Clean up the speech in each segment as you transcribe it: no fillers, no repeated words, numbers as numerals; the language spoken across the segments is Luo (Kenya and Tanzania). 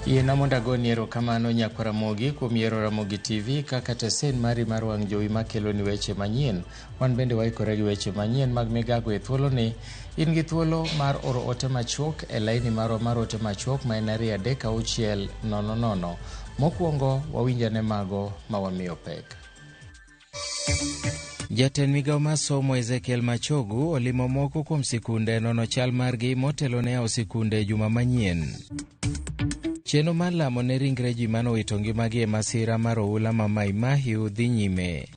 Yiena mondo agoni erokamano nyakwar Ramogi kuom yiero Ramogi TV kaka tesen mari mar wang' jowi makeloni weche manyien. Wan bende waikore gi weche manyien mag migago e thuoloni. In gi thuolo mar oro ote machuok e laini marwa mar ote machuok ma en 23600. Mokwongo wawinj ane mago ma wamiyo pek. Jatend migawo mar somo Ezekiel Machogu olimo moko kuom sikunde nono chal margi motelo ne yawo sikunde juma manyien. Chenro mar lamo ne ringre ji mane owito ngimagi e masira mar oula ma Mai Mahiu dhi nyime.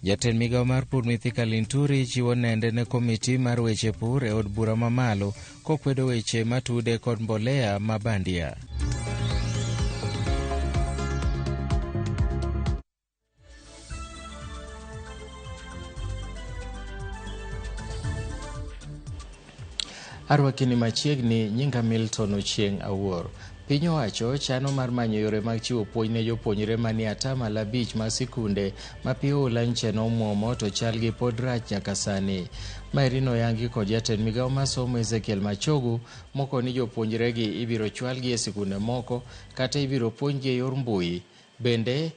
Jatend migawo mar pur Mithika Linturi chiwo nende ne komiti mar weche pur e od bura mamalo kokwedo weche matude kod mbolea ma bandia. Arwakini machiegni, nyinga Milton Ochieng' Awuor. Piny owacho chano mar manyo yore mag chiwo puonj ne jopuonjre manie atamalo 5 mag sikunde ma pi oula nche nomuomo to chalgi pod rach nyaka sani. Maeri noyangi kod jatend migawo mar somo Ezekiel Machogu mokoni jopuonjregi ibiro chwalgi e sikunde moko kata ibiro puonjgi e yor mbui. Bende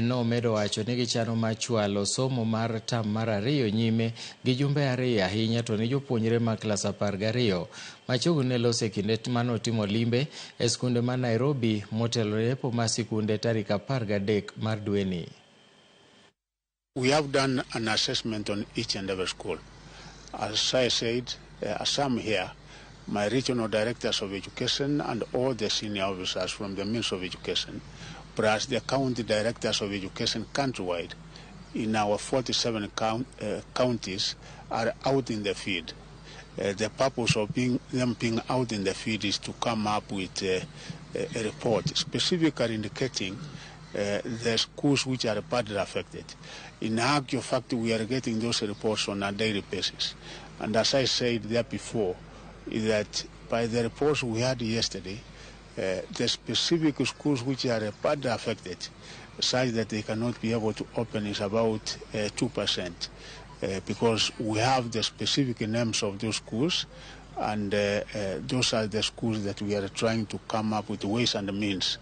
nomedo wacho ni gichano mar chwalo somo mar tam mar 2 nyime gi jumbe 2 ahinya to ne jopuonjre mag klas 12. Machogu ne loso e kinde mane otimo limbe e skunde ma Nairobi motelo ne yepo mar sikunde tarik 13 mar dweni. We have done an assessment on each and every school. As I said, as I'm here, my regional directors of education and all the senior officers from the Ministry of Education, plus the county directors of education countrywide in our 47 counties are out in the field. The purpose of them being out in the field is to come up with a report specifically indicating the schools which are badly affected. In actual fact, we are getting those reports on a daily basis. And as I said there before, is that by the reports we had yesterday, the specific schools which are badly affected, such that they cannot be able to open, is about 2%, because we have the specific names of those schools, and those are the schools that we are trying to come up with ways and means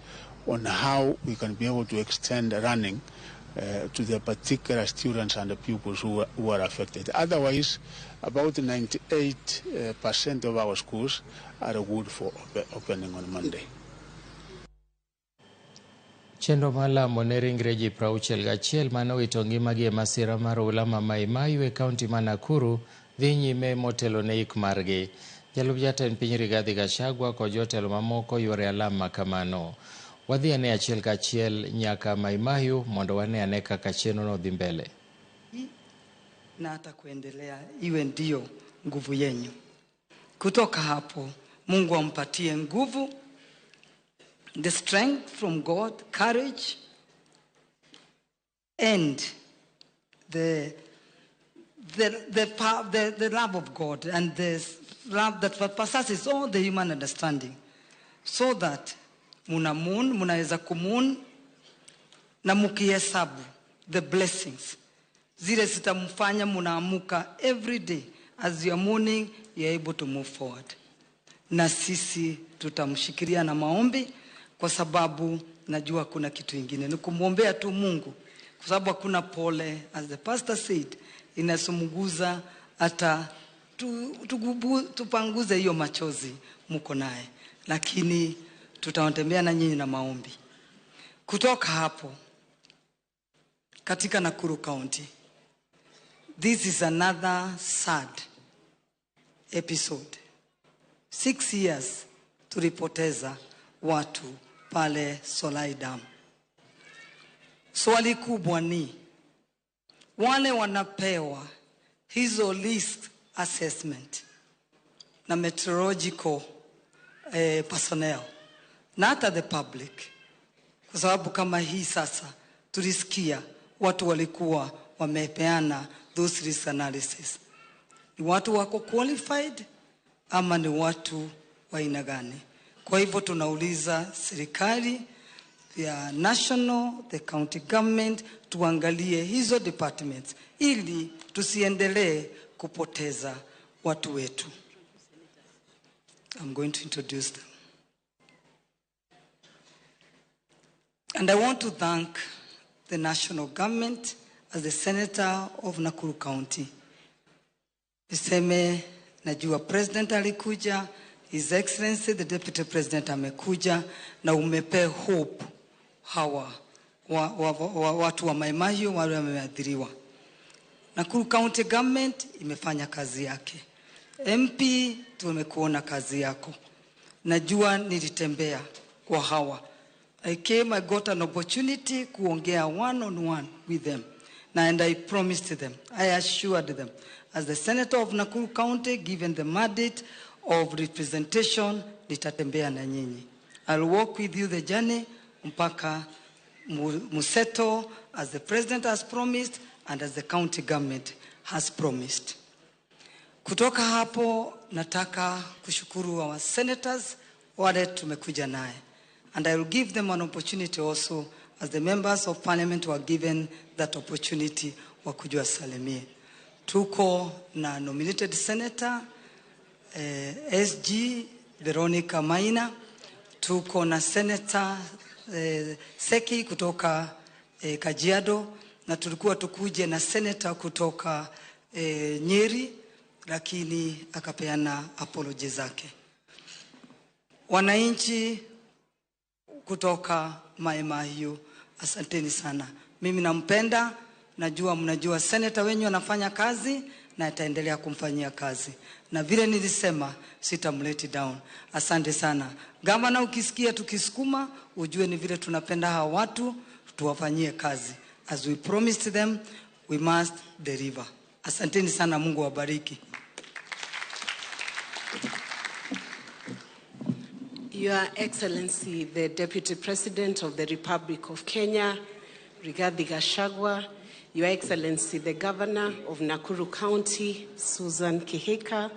on how we can be able to extend running to the particular students and the pupils who are affected. Otherwise, about 98% of our schools are good for opening on Monday. Chenro mar lamo ne ringre ji 61 mane owito ngimagi e masira mar oula ma Mai Mahiu e kaunti ma Nakuru dhi nyime motelo ne ik margi. Jalup jatend piny Rigathi Gachagua kod jotelo mamoko yuore alam ma kamano. Wadhi ane achiel kachiel nyaka Mai Mahiu mondo wane ane kaka chenrono dhi mbele. Na hata kuendelea iwe ndio nguvu yenyu. Kutoka hapo Mungu ampatie nguvu, the strength from God, courage, and the love of God and the love that passes all the human understanding, so that munaweza kumun na mukihesabu the blessings zile zitamfanya munaamuka every day. As you are mourning, you are able to move forward. Na sisi tutamshikilia na maombi, kwa sababu najua kuna kitu ingine ni kumwombea tu Mungu, kwa sababu hakuna pole, as the pastor said, inasumuguza hata tupanguze hiyo machozi muko naye, lakini tutawatembea na nyinyi na maombi. Kutoka hapo katika Nakuru County, this is another sad episode. 6 years tulipoteza watu pale Solai Dam. Swali kubwa ni wale wanapewa hizo risk assessment na meteorological personnel na hata the public, kwa sababu kama hii sasa tulisikia watu walikuwa wamepeana those risk analysis. Ni watu wako qualified ama ni watu wa aina gani? Kwa hivyo tunauliza serikali ya national, the county government, tuangalie hizo departments ili tusiendelee kupoteza watu wetu. I'm going to introduce them. And I want to thank the national government as the senator of Nakuru County. Niseme najua president alikuja, His Excellency the Deputy President amekuja na umepe hope hawa watu wa Mai Mahiu wale wameathiriwa. Nakuru County Government imefanya kazi yake. MP tumekuona kazi yako. Najua nilitembea kwa hawa. I came, I got an opportunity kuongea one on one with them. And I promised them, I assured them, as the senator of Nakuru County, given the mandate of representation, nitatembea na nyinyi. I'll walk with you the journey mpaka musettle as the president has promised and as the county government has promised. Kutoka hapo nataka kushukuru our senators wale tumekuja naye. And I will give them an opportunity also as the members of parliament were given that opportunity wakuja wasalimie. Tuko na nominated senator SG Veronica Maina, tuko na senator Seki kutoka Kajiado, na tulikuwa tukuje na senator kutoka Nyeri, lakini akapeana apology zake. Wananchi kutoka Mai Mahiu, asanteni sana. Mimi nampenda, najua mnajua senator wenyu anafanya kazi na ataendelea kumfanyia kazi. Na vile nilisema sitamlet down. Asante sana. Gavana, ukisikia tukisukuma ujue ni vile tunapenda hawa watu, tuwafanyie kazi. As we promised them, we must deliver. Asanteni sana, Mungu awabariki. Your Excellency, the Deputy President of the Republic of Kenya, Rigathi Gachagua, Your Excellency, the Governor of Nakuru County, Susan Kihika,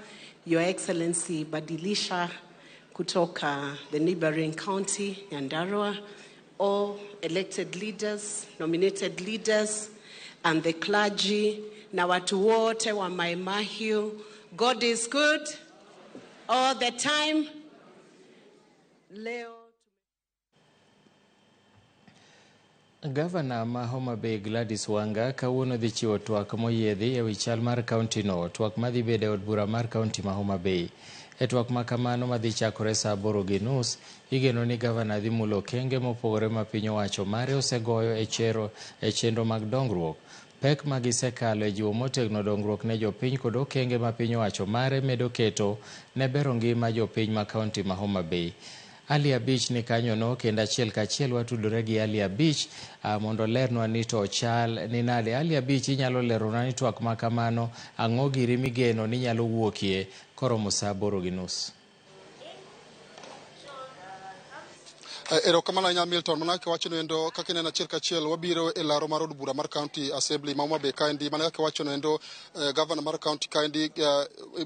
Your Excellency, Badilisha kutoka the neighboring county, Nyandarua, all elected leaders, nominated leaders, and the clergy, na watu wote wa Mai Mahiu. God is good all the time. Leo Gavana ma Homa Bay Gladys Wanga kawuono dhi chiwo twak moyiedhi ewi chal mar kaunti no, twak madhi bedo e od bura mar kaunti ma Homa Bay. E twak ma kamano madhi chakore saa 8:30, igeno ni gavana dhi mulo okenge mopogore ma piny owacho mare osegoyo e chero e chenro mag dongruok. Pek ma gisekalo e jiwo motegno dongruok ne jopiny kod okenge ma piny owacho mare medo keto ne bero ngima jopiny ma kaunti ma Homa Bay. Ali Abich ni kanyono kendo achiel kachiel watudore gi Ali Abich mondo olernwa ni to chal ni nade. Ali Abich, inyalo leronwa ni twak ma kamano ang'o giri migeno ni nyalo wuokie koromo saa 8:30? Erokamano ahinya Milton, mana kaka iwacho endo kaka ineno achiel kachiel wabiro e laro mar od bura mar county assembly ma Homa Bay kaendi. Mana kaka iwacho endo, governor mar county kaendi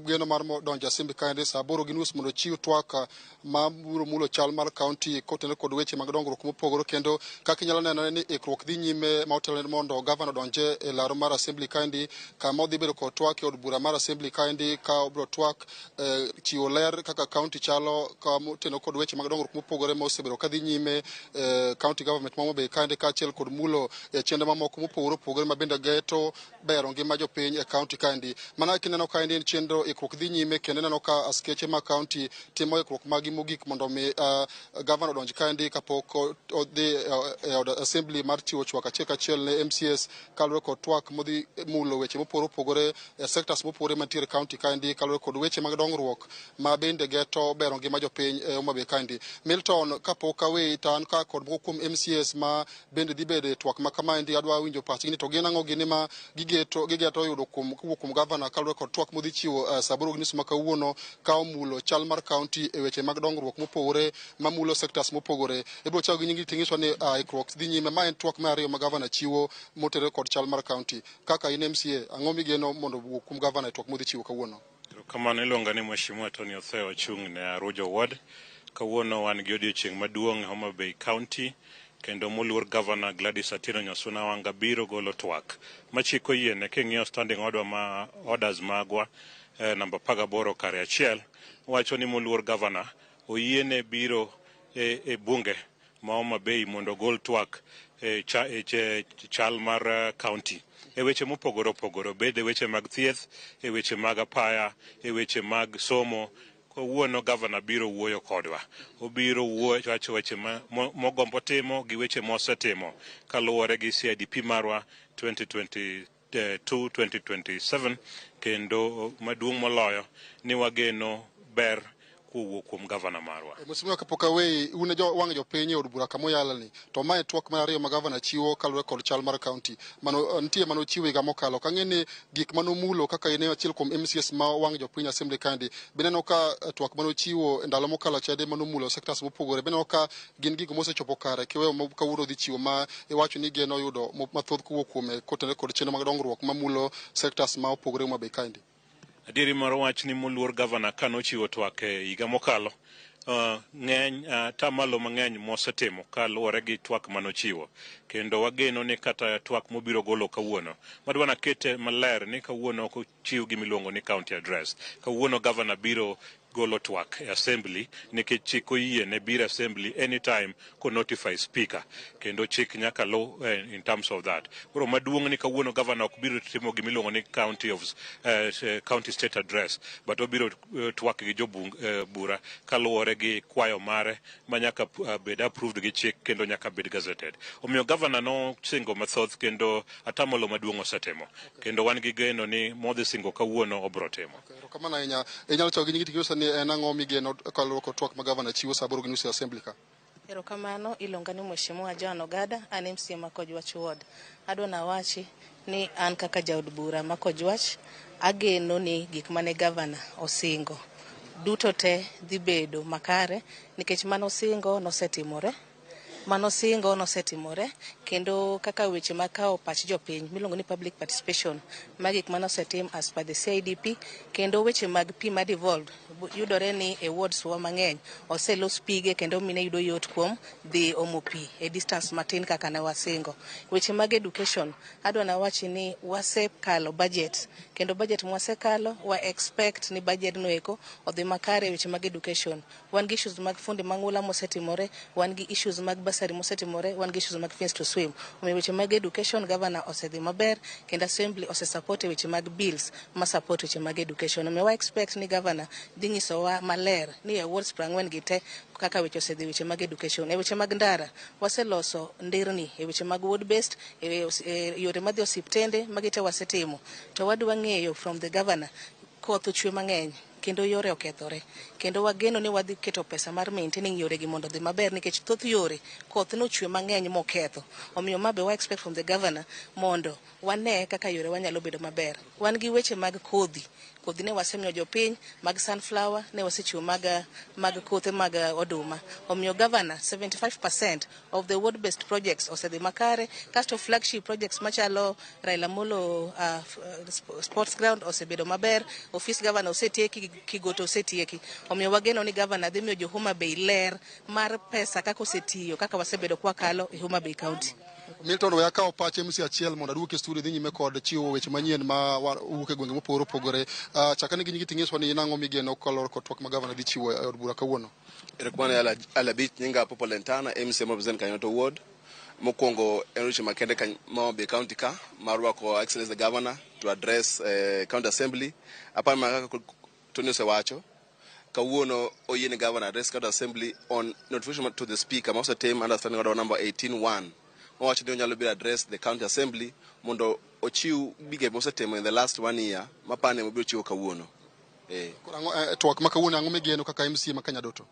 geno mar donjo assembly kaendi saa 8:30 mondo ochiw twak ma biro mulo chal mar county kotenore kod weche mag dongruok mopogore, kendo kaka inyalo neno ni ikruok dhi nyime ma otelo mondo governor odonje e laro mar assembly kaendi, kama odhi bedo kod twak e od bura mar assembly kaendi, ka obiro twak chiwo ler kaka county chalo kotenore kod weche mag dongruok mopogore ma osebedo ka dhi nyime county government ma Homa Bay kaendi, kaachiel kod mulo chenro mamoko mopogore opogore ma bende geto bero ngima jopiny e county kaendi. Mana kaka ineno kaendi en chenro ikruok dhi nyime, kendo ineno ka askeche ma county timo ikruok magi mogik mondo mi governor odonj kaendi kapok odhi e od assembly mar chiwo chwak achiel kachiel ne MCAs kaluwore kod twak modhi mulo weche mopogore opogore e sectors mopogore mantiere county kaendi kaluwore kod weche mag dongruok ma bende geto bero ngima jopiny e Homa Bay kaendi. Milton, kapok aweyi to an ka kod moko kuom MCAs ma bende dhi bedo e twak ma kamaendi, adwa winjo pachgi ni to gin ang'o gini ma gigeto yudo kowuok kuom governor kaluwore kod twak modhi chiwo saa 8:30 ma kawuono ka omulo chal mar county e weche mag dongruok mopogore mamulo sectors mopogore. Ibiro chako gi nyingi ting'iswa ni ikruok dhi nyime. Ma en twak mar ariyo ma governor chiwo motenore kod chal mar county. Kaka in MCA, ang'o migeno mondo owuog kuom governor e twak modhi chiwo kawuono? Erokamano, iluonga ni Mheshimiwa Tony Otheo, achung' ne Arujo Ward. Kawuono wan gi odiochieng' maduong' e Homa Bay County, kendo moluor Governor Gladys Atieno Nyasuna Wanga biro golo twak machiko yiene. King'iyo standing order ma orders magwa namba 18 kare achiel wacho ni moluor governor oyiene biro e bunge ma Homa Bay mondo ogol twak e chal mar county e weche mopogore opogore, obed e weche mag thieth, e weche mag apaya, e weche mag somo. Kawuono gavana biro wuoyo kodwa, obiro wuoyo wacho weche mogombo timo gi weche mosetimo kaluwore gi CIDP marwa 2022-2027, kendo maduong' moloyo ni wageno ber kowuok kuom gavana marwa. Mheshimiwa, kapok aweyi, un jo wang' jopiny e od bura kamoyalani, to mae twak mar ariyo ma gavana chiwo kaluwore kod chal mar kaunti. Mano nitie manochiwo higa mokalo. Kang'e ni gik manomulo kaka in achiel kuom MCAs ma wang' jopiny assembly kaendi, bineno ka twak manochiwo e ndalo mokalo chande manomulo sectors mopogore, bineno ka gin gigo mosechopo kare kiweyo kawuono dhi chiwo ma iwacho ni geno yudo mathoth kowuok kuome kotenore kod chenro mag dongruok mamulo sectors ma opogore Homa Bay kaendi. Adieri mar wach ni moluor gavana kanochiwo twak e higa mokalo ng'eny tamalo mang'eny mosetimo kaluwore gi twak manochiwo, kendo wageno ni kata twak mobiro golo kawuono madwa nakete maler ni kawuono ok ochiw gimiluongo ni county address. Kawuono gavana biro golo twak e assembly nikech chik oyie ne biro assembly anytime ko notify speaker, kendo chik nyaka lu in terms of that. Koro maduong' ni kawuono gavana ok biro timo gimiluongo ni county state address, but obiro twak gi jobung bura kaluwore gi kwayo mare ma nyaka bed approved gi chik kendo nyaka bed gazetted. Omiyo gavana nosingo mathoth kendo atamalo maduong' osetimo, kendo wan gi geno ni modhi singo kawuono obiro timo. Erokamano ahinya. Inyalo chako gi nyingi tikiusa ni en ang'o migeno kaluwore kod twak ma gavana chiwo sa 8:30 e assembly ka? Erokamano, iluonga ni Mheshimiwa Joan Ogada, an MCA ma Kojwach Ward. Adwa nawachi ni an kaka jaod bura ma Kojwach, ageno ni gik mane gavana osingo duto te dhi bedo makare nikech manosingo nosetimore. Manosingo nosetimore, kendo kaka weche mag kawo pach jopiny miluongo ni public participation, ma gik manosetim as per the CIDP, kendo weche mag pi ma devolved yudore ni e wards wa mang'eny oselos pige kendo mine yudo yot kuom dhi omo pi e distance matin kaka ne wasingo. Weche mag education, adwa nawachi ni wasekalo budget, kendo budget mwasekalo wa expect ni budget no eko odhi makare e weche mag education. Wan gi issues mag fundi mang'ula mosetimore, wan gi issues mag bursary mosetimore, wan gi issues mag fees to swim. Omiyo weche mag education governor osedhi maber, kendo assembly osesupport e weche mag bills ma support weche mag education. Omiyo wa expect ni governor dhi nyisowa maler ni e wards 40 gi te kaka weche osedhi weche mag education. E weche mag ndara, waseloso nderni e weche mag ward based, e yore madhi osiptende, magi te wasetimo. To wadwa ng'eyo from the governor, koth ochwe mang'eny kendo yore okethore, kendo wageno ni wadhi keto pesa mar maintaining yore gi mondo odhi maber nikech thoth yore koth nochwe mang'eny moketho. Omiyo ma be wa expect from the governor mondo wane kaka yore wanyalo bedo maber. Wan gi weche mag kodhi, kodhi ne wasemiyo jopiny mag sunflower, ne wasechiwo mag kothe mag oduma. Omiyo governor 75% of the ward based projects osedhi makare, kasto flagship projects machalo Raila Amolo sports ground osebedo maber, office governor osetieki, Kigoto osetieki. Omiyo wageno ni governor dhi miyo jo Homa Bay ler mar pesa kaka osetiyo, kaka wasebedo kwakalo e Homa Bay County. Milton, we akawo pach MC achiel mondo aduoki e studio dhi nyime kod chiwo weche manyien ma wuok e gwenge mopogore opogore. Chakane gi nyingi ting'iswa ni in ang'o migeno kaluwore kod twak ma gavana dhi chiwo e od bura kawuono. Erokamano Alabich, nyinga Popo Lentana, MCA represent Kanyoto Ward. Mokwongo en odiochieng' makende ma Homa Bay County ka mar rwako Excellency the Governor to address County Assembly. Aparo mana kaka Tony osewacho, kawuono oyiene Governor address County Assembly on notification to the Speaker ma osetim under standing order number 18.1 mawacho ni onyalo biro address the County Assembly mondo ochiw gige mosetimo in the last one year mapane mobiro chiwo kawuono. Koro ang'o twak ma kawuono ang'o migeno kaka MCA ma Kanyadoto?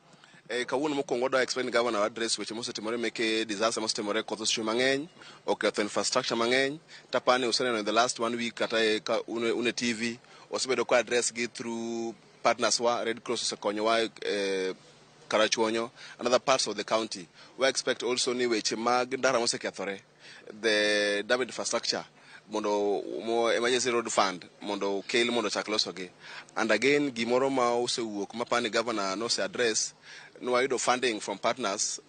Kawuono mokwongo wadwa explain governor address weche mosetimore meke disaster mosetimore, koth osechwe mang'eny, oketho infrastructure mang'eny. Tapani useneno in the last one week kata ka une TV osebedo ka address gi through partners wa Red Cross osekonyowa Karachuonyo and other parts of the county. We expect also ni weche mag ndara mosekethore, the damaged infrastructure mondo mo emergency road fund mondo okel mondo ochak losogi. And again gimoro ma osewuok mapani governor nose address, nwayudo funding from partners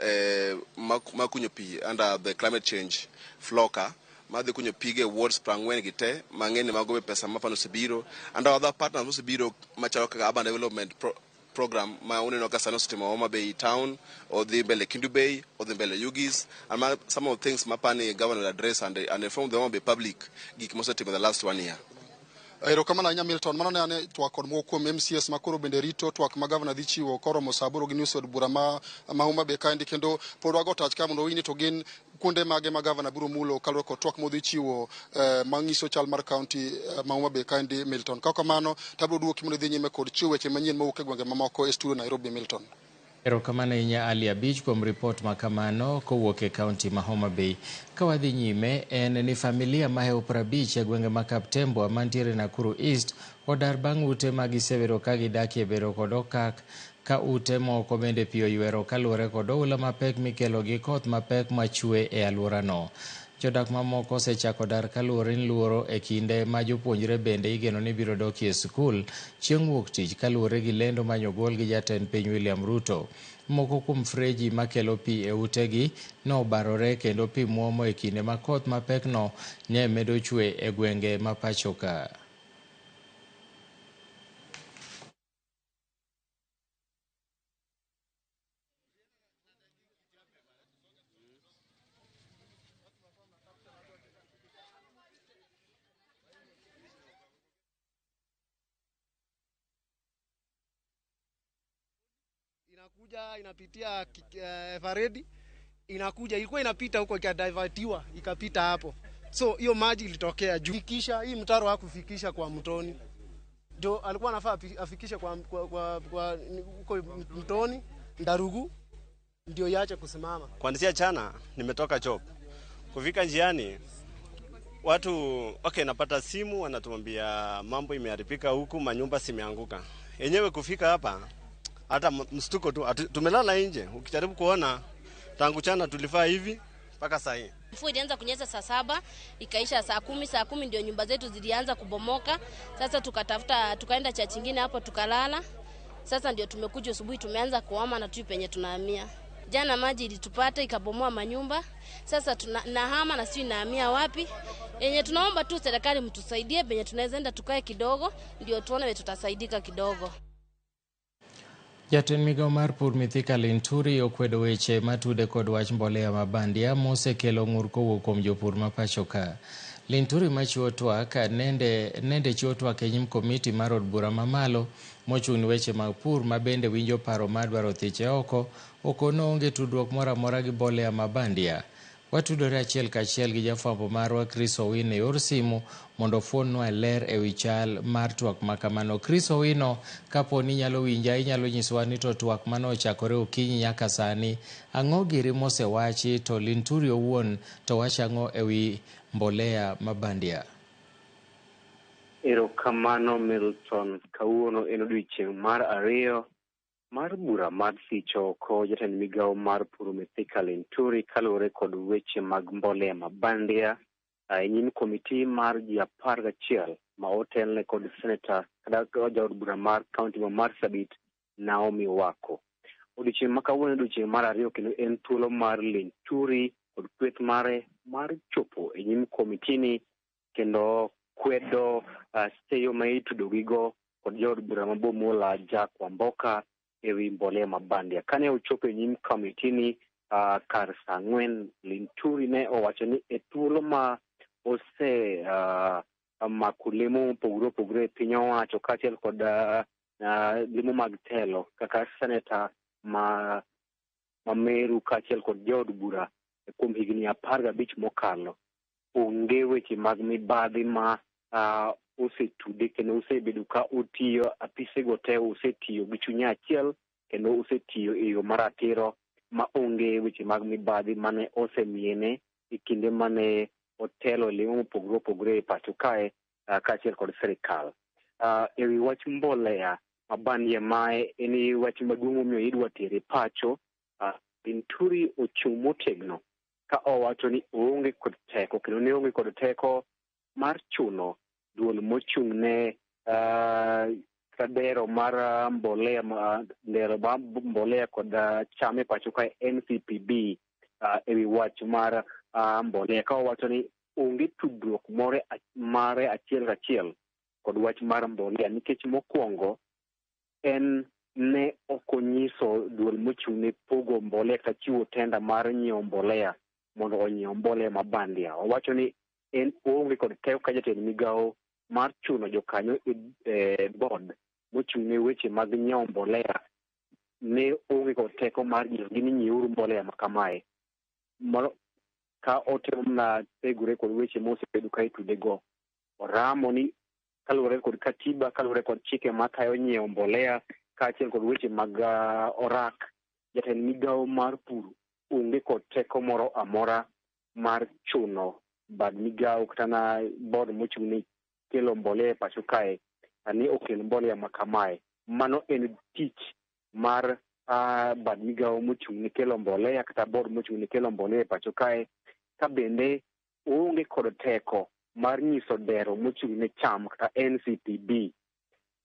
ma kunyo pi under the climate change FLLoCA madhi kunyo pige e wards 40 gi te mang'eny mago be pesa mapani osebiro, and other partners mosebiro machalo kaka urban development program ma uneno ka sani osetimo Homa Bay town, odhi mbele Kendu Bay, odhi mbele Ugis, and ma, some of the things mapani governor will address and inform the Homa Bay public gik mosetimo the last one year. Erokamano ahinya, Milton. Mano ne ane twak kod moko kuom MCAs ma koro bende rito twak ma gavana dhi chiwo koromo sa 8:30 od bura ma Homa Bay kaendi. Kendo pod wago tach ka mondo wawinj to gin kuonde mage ma gavana biro mulo kaluwore kod twak modhi chiwo manyiso chal mar kaunti ma Homa Bay kaendi, Milton. Ka kamano to abiro duoki mondo idhi nyime kod chiwo weche manyien mowuok e gwenge mamoko e studio Nairobi, Milton. Erokamano ahinya, Ali Abich, kuom ripot ma kamano kowuok e kaunti ma Homa Bay. Ka wadhi nyime, en ni familia mahewo 50 e gwenge ma Kaptembwa mantiere Nakuru East odar bang' ute ma gisebedo ka gidakie bedo kod okak, ka ute moko bende pi oywero kaluwore kod oula mapek mikelo gi koth mapek machwe e alworano. Jodak mamoko osechako dar kaluwore ni luoro e kinde ma jopuonjre bende igeno ni biro dokie skul chieng' wuok tich kaluwore gi lendo manyogol gi jatend piny William Ruto. Moko kuom freji makelo pi e utegi nobarore kendo pi muomo e kinde ma koth mapekno ne medo chwe e gwenge ma pacho ka. Inakuja inapitia Eveready, inakuja, ilikuwa inapita huko, ikadivertiwa ikapita hapo, so hiyo maji ilitokea juu. Fikisha hii mtaro hakufikisha kwa mtoni, ndio alikuwa anafaa afikishe kwa huko mtoni Ndarugu ndio iache kusimama. Kuanzia jana nimetoka job, kufika njiani watu okay, napata simu wanatuambia mambo imeharibika huku, manyumba zimeanguka. Yenyewe kufika hapa hata mstuko tu, tumelala nje. Ukijaribu kuona tangu jana tulifaa hivi mpaka saa hii. Mvua ilianza kunyesha saa 7 ikaisha saa 10. Saa 10 ndio nyumba zetu zilianza kubomoka. Sasa tukatafuta, tukaenda cha chingine hapo tukalala. Sasa ndio tumekuja asubuhi tumeanza kuhama na tu penye tunahamia. Jana maji ilitupata ikabomoa manyumba. Sasa tunahama na sisi tunahamia wapi? Yenye tunaomba tu serikali mtusaidie penye tunaweza enda tukae kidogo ndio tuone tutasaidika kidogo. Jatend migao mar pur Mithika Linturi okwedo weche matude kod wach mbolea ma bandia mosekelo ng'ur kowuok kuom jopur ma pacho ka. Linturi machiwo twak nende chiwo twak e nyim komiti mar od bura mamalo mochung' ne weche mag pur ma bende winjo paro mar dwaro thiche oko okono onge tudruok moro amora gi mbolea ma bandia. Watudore achiel kachiel gi jafwambo marwa Chris Owino e yor simu mondo ofuonnwa ler ewi chal mar twak ma kamano. Chris Owino, kapo ni inyalo winja, inyalo nyisowa ni to twak mane ochakore okinyi nyaka sani, ang'o giri mosewachi to Linturi owuon to wacho ang'o ewi mbolea ma bandia? Erokamano, Milton. Kawuono en odiochieng' mar ariyo mar bura mar sicho oko jatend migao mar pur Mithika Linturi kaluwore kod weche mag mbolea ma bandia e nyim komiti mar ji 11 ma otelne kod seneta kata jaod bura mar kaunti ma Marsabit Naomi Wako. Odiochieng' ma kawuono en odiochieng' mar ariyo kendo en thuolo mar Linturi kod kweth mare mar chopo e nyim komitini kendo kwedo seyo ma itudo gigo kod jaod bura ma Bumula Jack Wamboka ewi mbolea ma bandia. Kane ochopo e nyim komitini kar saa 4, Linturi ne owacho ni e thuolo ma ose mako lemo mopogore opogore e piny owacho kaachiel kod lemo mag telo kaka seneta ma Meru kaachiel kod jaod bura kuom higni 15 mokalo, onge weche mag mibadhi ma osetude kendo osebedo ka otiyo apisego te osetiyo gi chuny achiel kendo osetiyo e yo maratiro ma onge weche mag mibadhi mane osemiene e kinde mane otelo lemo mopogore opogore e pacho kae kaachiel kod sirikal. Ewi wach mbolea ma bandia mae en wach maduong' momiyo idwa tere pacho. Linturi ochung' motegno ka owacho ni oonge kod teko kendo ne onge kod teko mar chuno duol mochung' ne kadero mar mbolea ndero mar mbolea kod cham e pacho kae NCPB ewi wach mar mbolea ka owacho ni onge tudruok more mare achiel kachiel kod wach mar mbolea nikech mokwongo en ne ok onyiso duol mochung' ne pogo mbolea kata chiwo tenda mar nyiewo mbolea mondo onyiew mbolea ma bandia. Owacho ni en oonge kod teko ka jatend migawo mar chuno jokanyo e board mochung' ne weche mag nyiewo mbolea ne onge kod teko mar nyisogi ni nyieuru mbolea ma kamae. Mano ka otemo mana thegore kod weche mosebedo ka itudego. Oramo ni kaluwore kod katiba, kaluwore kod chike matayo nyiewo mbolea kaachiel kod weche mag orak, jatend migawo mar pur onge kod teko moro amora mar chuno bad migawo kata na board mochung' ne kelo mbolea e pacho kae ni okel mbolea ma kamae. Mano en tich mar bad migawo mochung' ne kelo mbolea kata board mochung' ne kelo mbolea e pacho kae, ka bende oonge kod teko mar nyiso dero mochung' ne cham kata NCPB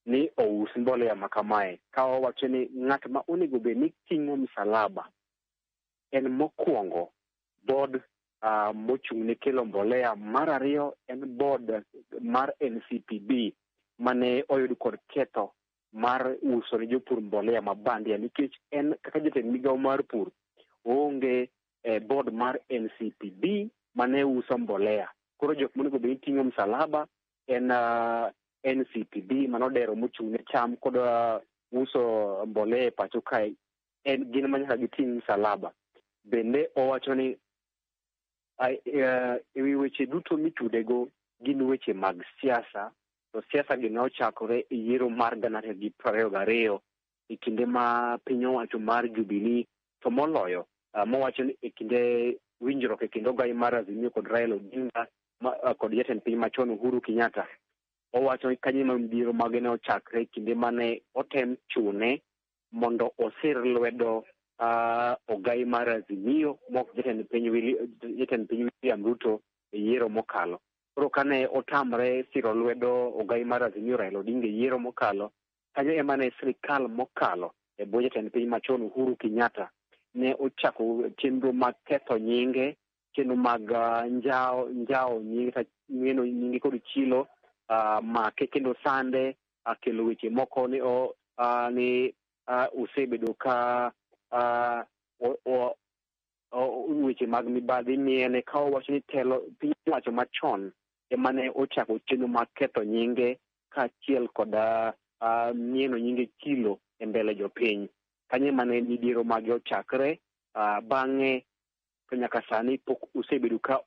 ni ous mbolea ma kamae. Ka owacho ni ng'at ma onego bed ni ting'o msalaba en mokwongo board mochung' ne kelo mbolea, mar ariyo en board mar NCPB mane oyud kod ketho mar uso ne jopur mbolea ma bandia, nikech en kaka jatend migawo mar pur oonge e board mar NCPB mane uso mbolea. Koro jok monego bed ni ting'o msalaba en NCPB mano dero mochung' ne cham kod uso mbolea e pacho kae, en gin ma nyaka giting' msalaba. Bende owacho ni ewi weche duto mitudego gin weche mag siasa, to siasa gi nochakore e yiero mar 2022 e kinde ma piny owacho mar Jubilee, to moloyo mowacho ni e kinde winjruok e kind ogai mar Azimio kod Raila Odinga kod jatend piny machon Uhuru Kenyatta. Owacho ni kanyo ema midhiero mage ne ochakre e kinde mane otem chune mondo osir lwedo ogai mar Azimio mok jatend piny William Ruto e yiero mokalo. Koro kane otamre siro lwedo ogai mar Azimio Raila Odinga e yiero mokalo, kanyo ema ne sirikal mokalo e bwo jatend piny machon Uhuru Kenyatta ne ochako chenro mag ketho nyinge, chenro mag njawo nyinge kata ng'eno nyinge kod chilo, make kendo sande, kelo weche moko ni osebedo ka weche mag mibadhi miene, ka owacho ni telo piny owacho machon ema ne ochako chenro mag ketho nyinge kaachiel kod mieno nyinge chilo e mbele jopiny. Kanyo ema ne midhiero mage ochakre, bang'e to nyaka sani pok osebedo ka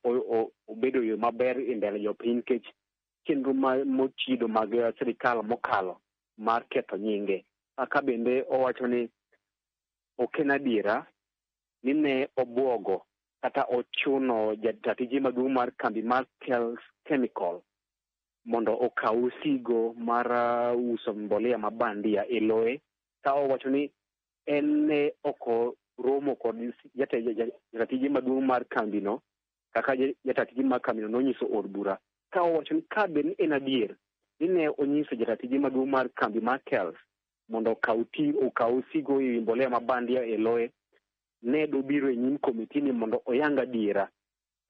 obedo yo maber e mbele jopiny nikech chenro mochido mag sirikal mokalo mar ketho nyinge. Ka bende owacho ni ok en adiera ni ne obwogo kata ochuno jatije maduong' mar kambi mar Kells Chemical mondo okaw sigo mar uso mbolea ma bandia e loye, ka owacho ni en ne ok oromo kod jatije maduong' mar kambino kaka jatije mar kambino nonyiso od bura, ka owacho ni ka bed ni en adier ni ne onyiso jatije maduong' mar kambi mar Kells mondo okaw sigo e mbolea ma bandia e loye, ne dobiro e nyim komiti ni mondo oyang adiera.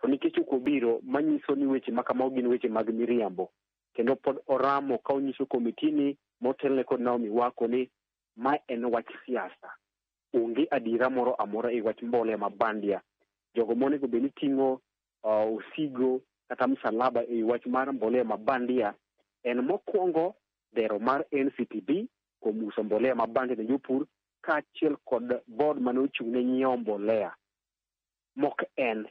To nikech ok obiro, manyiso ni weche ma kamago gin weche mag miriambo, kendo pod oramo ka onyiso komiti ni motelne kod Naomi Wako ni ma en wach siasa, onge adiera moro amora e wach mbolea ma bandia. Jogo monego bed ni ting'o osigo kata msalaba e wach mar mbolea ma bandia en mokwongo dero mar NCPB kuom uso mbolea ma bandia ne jopur, kaachiel kod board mane ochung' ne nyiewo mbolea. Mok en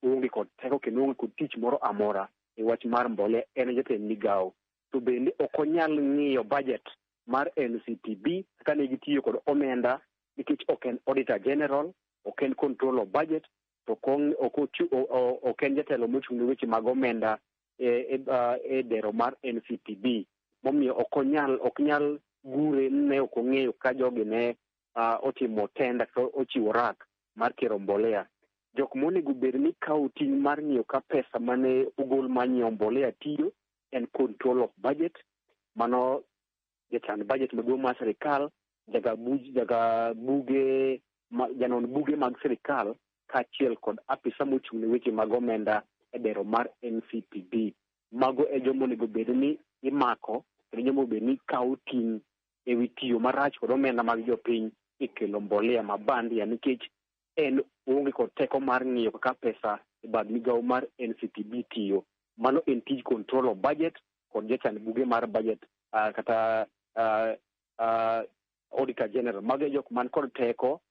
onge kod teko kendo onge kod tich moro amora e wach mar mbolea, en jatend migawo. To bende ok onyal ng'iyo budget mar NCPB kaka ne gitiyo kod omenda, nikech ok en auditor general, ok en control of budget, to ok en jatelo mochung' ne weche mag omenda e dero mar NCPB. Momiyo ok nyal gure ne ok ong'eyo ka jogi ne otimo tenda kata ochiwo rak mar kero mbolea. Jok monego bed ni kawo ting' mar ng'iyo ka pesa mane ogol mar nyiewo mbolea tiyo en control of budget, mano jachan budget maduong' mar sirikal, janon buge mag sirikal, kaachiel kod apisa mochung' ne weche mag omenda e dero mar NCPB. Mago e joma onego bed ni imako kendo joma onego bed ni kawo ting' ewi tiyo marach kod omenda mag jopiny e kelo mbolea ma bandia nikech en oonge kod teko mar ng'iyo kaka pesa e bad migawo mar NCPB tiyo. Mano en tij control of budget kod jachan buge mar budget kata auditor general. Mago e jok man kod teko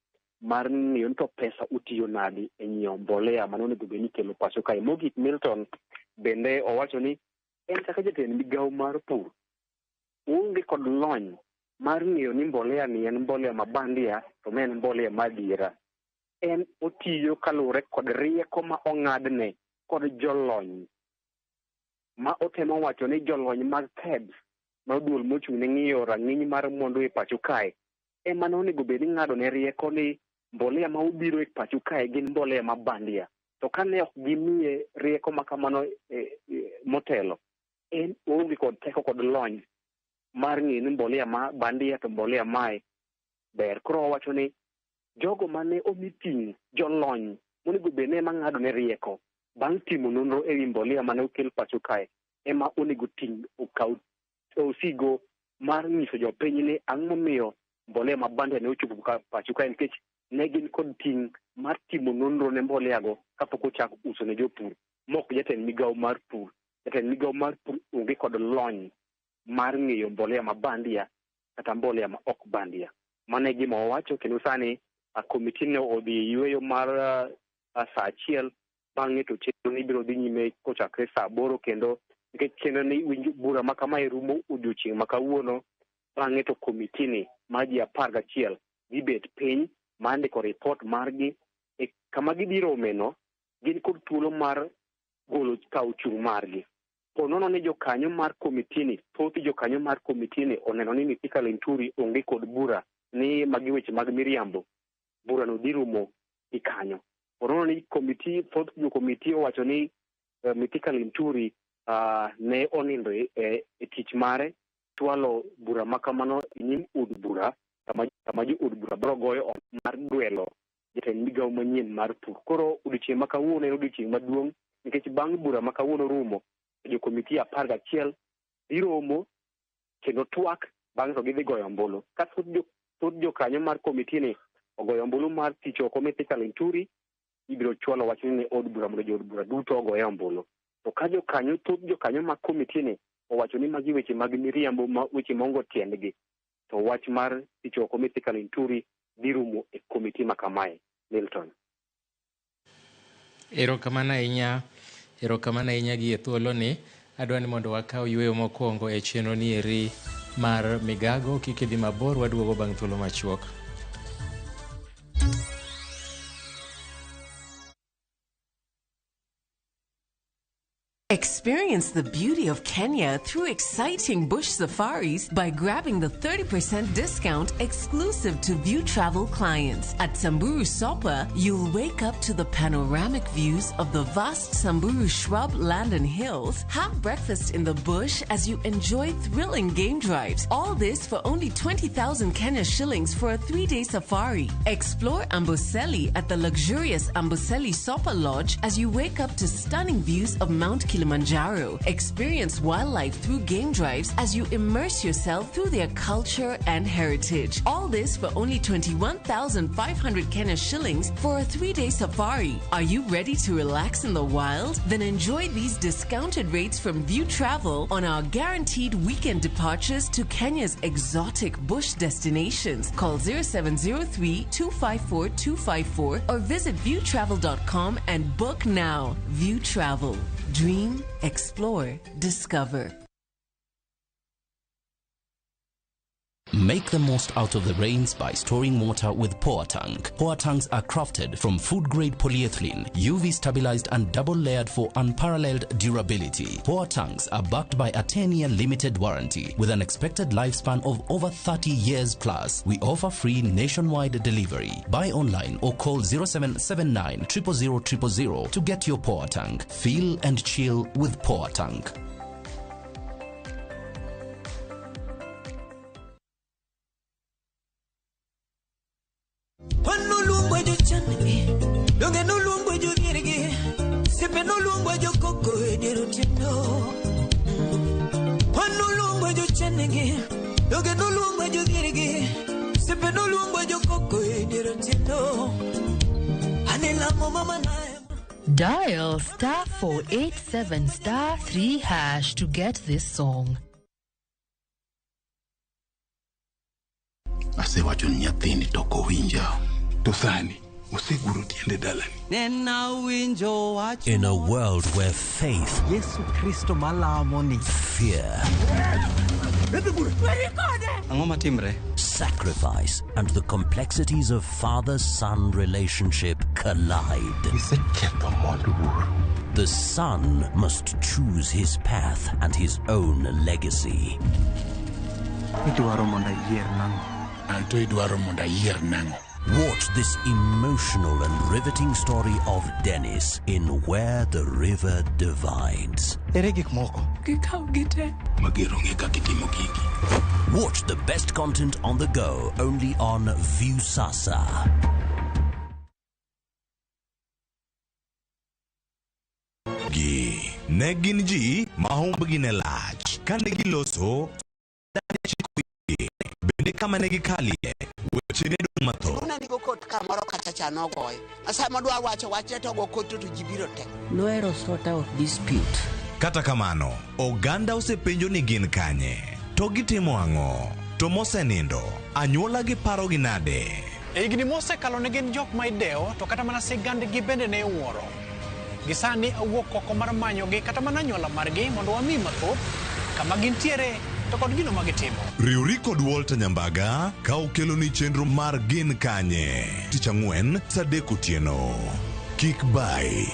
mar ng'iyo ni to pesa otiyo nadi e nyiewo mbolea mane onego bed ni ikelo pacho kae. Mogik Milton bende owacho ni en kaka jatend migawo mar pur oonge kod lony mar ng'eyo ni mbolea ni en mbolea ma bandia to ma en mbolea ma adiera. En otiyo kaluwore kod rieko ma ong'adne kod jolony ma otemo wacho ni jolony mag KEBS ma duol mochung' ne ng'iyo rang'iny mar mwandu e pacho kae ema ne onego bed ni ng'ado ne rieko ni mbolea ma obiro e pacho kae gin mbolea ma bandia. To kane ok gimiye rieko ma kamano motelo, en oonge kod teko kod lony mar ng'eyo ni mbolea ma bandia to mbolea mae ber. Koro owacho ni jogo mane omi ting' jolony monego bed ni ema ng'ado ne rieko bang' timo nonro ewi mbolea mane okel pacho kae ema onego ting' okaw osigo mar nyiso jopiny ni ang'o momiyo mbolea ma bandia ne ochopo pacho kae nikech ne gin kod ting' mar timo nonro ne mbolea go kapok ochak uso ne jopur mok jatend migawo mar pur. Jatend migawo mar pur onge kod lony mar ng'eyo mbolea ma bandia kata mbolea ma ok bandia. Mano e gima owacho kendo sani komiti ne odhi e yueyo mar saa achiel bang'e to chenro ni ibiro dhi nyime kochakre saa aboro kendo nikech chenro ni winjo bura ma kamae rumo odiochieng' ma kawuono bang'e to komiti ni mar ji 11 dhi bet piny mar ndiko ripot margi e kama gidhi romeno gin kod thuolo mar golo kawo chung' margi. Ponono ni jokanyo mar komiti ni thoth jokanyo mar komiti ni oneno ni Mithika Linturi onge kod bura ni magi weche mag miriambo, burano dhi rumo gi kanyo. Ponono ni komiti thoth jo komiti owacho ni Mithika Linturi ne onindo e tich mare chwalo bura ma kamano e nyim od bura kama jo od bura biro goyo mar dwelo jatend migawo manyien mar pur. Koro odiochieng' ma kawuono en odiochieng' maduong' nikech bang' bura ma kawuono rumo jo komiti 11 dhi romo kendo twak bang'e to gidhi goyo ombulu. Ka thoth jokanyo mar komiti ni ogoyo ombulu mar tich oko Mithika Linturi, ibiro chwalo wachni ne od bura mondo jood bura duto ogoye ombulu. To ka jokanyo thoth jokanyo mag komiti ni owacho ni magi weche mag miriambo ma weche maonge tiendgi, to wach mar tich oko Mithika Linturi dhi rumo e komiti ma kamae. Milton. Erokamano ahinya, erokamano ahinya gi e thuoloni. Adwa ni mondo wakaw yueyo mokwongo e chenro ni eri mar migago. Kik idhi mabor, waduogo bang' thuolo machuok. Experience the beauty of Kenya through exciting bush safaris by grabbing the 30% discount exclusive to View Travel clients. At Samburu Sopa, you'll wake up to the panoramic views of the vast Samburu shrub land and hills, have breakfast in the bush as you enjoy thrilling game drives. All this for only 20,000 Kenya shillings for a 3-day safari. Explore Amboseli at the luxurious Amboseli Sopa Lodge as you wake up to stunning views of Mount Kilimanjaro. Experience wildlife through game drives as you immerse yourself through their culture and heritage. All this for only 21,500 Kenya shillings for a 3-day safari. Are you ready to relax in the wild? Then enjoy these discounted rates from View Travel on our guaranteed weekend departures to Kenya's exotic bush destinations. Call 0703 254 254 or visit viewtravel.com and book now. View Travel. Dream, explore, discover. Make the most out of the rains by storing water with Poa Tank. Poa Tanks are crafted from food-grade polyethylene, UV stabilized and double-layered for unparalleled durability. Poa Tanks are backed by a 10-year limited warranty with an expected lifespan of over 30 years plus. We offer free nationwide delivery. Buy online or call 0779 000 000 to get your Poa Tank. Feel and chill with Poa Tank. Dial star 487 star 3 hash to get this song. Asewacho ni nyathini to ok owinja. To sani oseguro tiende dalani. In a world where faith, Yesu Kristo malamo ni fear, Ang'o matimre? sacrifice, and the complexities of father-son relationship collide. Iseketho mwandu wuoro. The son must choose his path and his own legacy. Idwaro mondo ayier nang'o? Anto idwaro mondo ayier nang'o? Watch this emotional and riveting story of Dennis in Where the River Divides. Ere gik moko? Gikaw gite. Mager onge kaka itimo gigi. Watch the best content on the go only on Viusasa. Gi ne gin ji ma humbgi ne lach kane giloso bende kama ne gikalie weche ne dong' mathoth. Unanigo kot kamoro kata cha nogoyo. Sama dwa wacho wachne to go kot to ji biro te. Nohero sort out dispute. Kata kamano, oganda osepenjo ni gin kanye, to gitimo ang'o, to mosenindo, anyuola gi parogi nade? E higni mosekalo ne gin jok ma idewo to kata mana sigandgi bende ne iwuoro. Gi sani awuok oko mar manyogi kata mana anyuola margi mondo wami mathoth kama gintiere to kod gino ma gitimo. Riwri kod Walter Nyambaga ka okeloni chenro mar Gin Kanye tich ang'wen saa 3 otieno. Kik bai.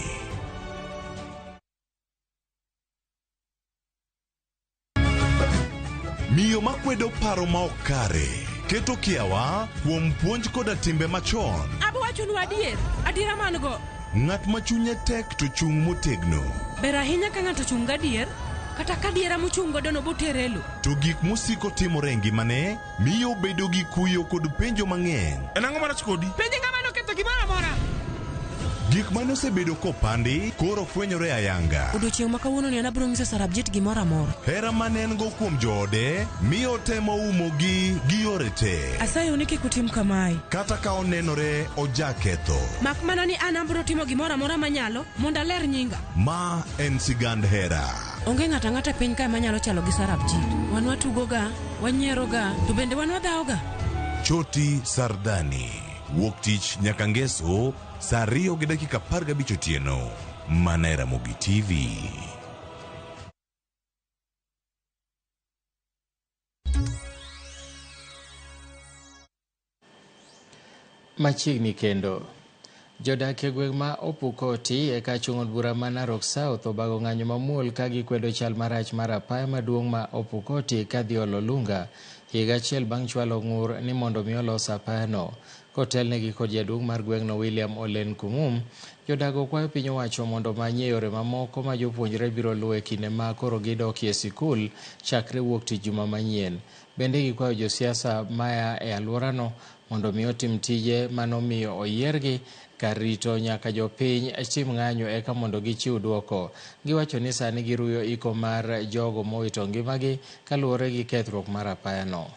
Miyo makwedo paro ma ok kare keto kiawa kuom puonj koda timbe machon. Abo wachonu adier, adiera man go. Ng'at ma chunye tek to chung' motegno. Ber ahinya ka ng'ato chung' gadier, kata ka adiera mochung' godo no botere e lo. To gik mosiko timore e ngimane miyo obedo gi kuyo kod penjo mang'eny. En ang'o marach kodi? Penje ng'ama noketho gimoro amora. Gik mane osebedo kopandi koro fwenyore ayanga. Odiochieng' ma kawuono ni an abiro nyiso Sarabjit gimoro amora. Hera mane en go kuom joode miyo otemo umogi gi yore te. Asayou ni kik utim kamae. Kata ka onenore ojaketho. Mak mana ni an abiro timo gimoro amora manyalo mondo aler nyinga. Ma en sigand hera. Onge ng'ato ang'ata e piny kae manyalo chalo gi Sarabjit. Wan watugoga, wanyieroga, to bende wan wadhawoga. Choti Sardani. Wuok tich nyaka ngeso saa 2:15 otieno. Mana e Ramogi TV. Machiegni kendo. Jodak e gweng' ma Opukoti e kachung' od bura ma Narok South obago ng'anyo mamuol ka gikwedo chal marach mar apaya maduong' ma Opukoti kadhi Ololunga higa achiel bang' chwalo ng'ur ni mondo mi olos apayano. Kotelnegi kod jaduong' mar gweng'no William Olen Kumum, jodago kwayo piny owacho mondo omanyie yore mamoko ma jopuonjre biro luwo e kinde ma koro gidokie sikul chakre wuok tich juma manyien. Bende gikwayo josiasa maya e alworano mondo mi otim tije manomiyo oyiergi kar rito nyaka jopiny tim ng'anyo eka mondo gichiw duoko. Giwacho ni sani giruyo iko mar jogo mowito ngimagi kaluwore gi kethruok mar apayano.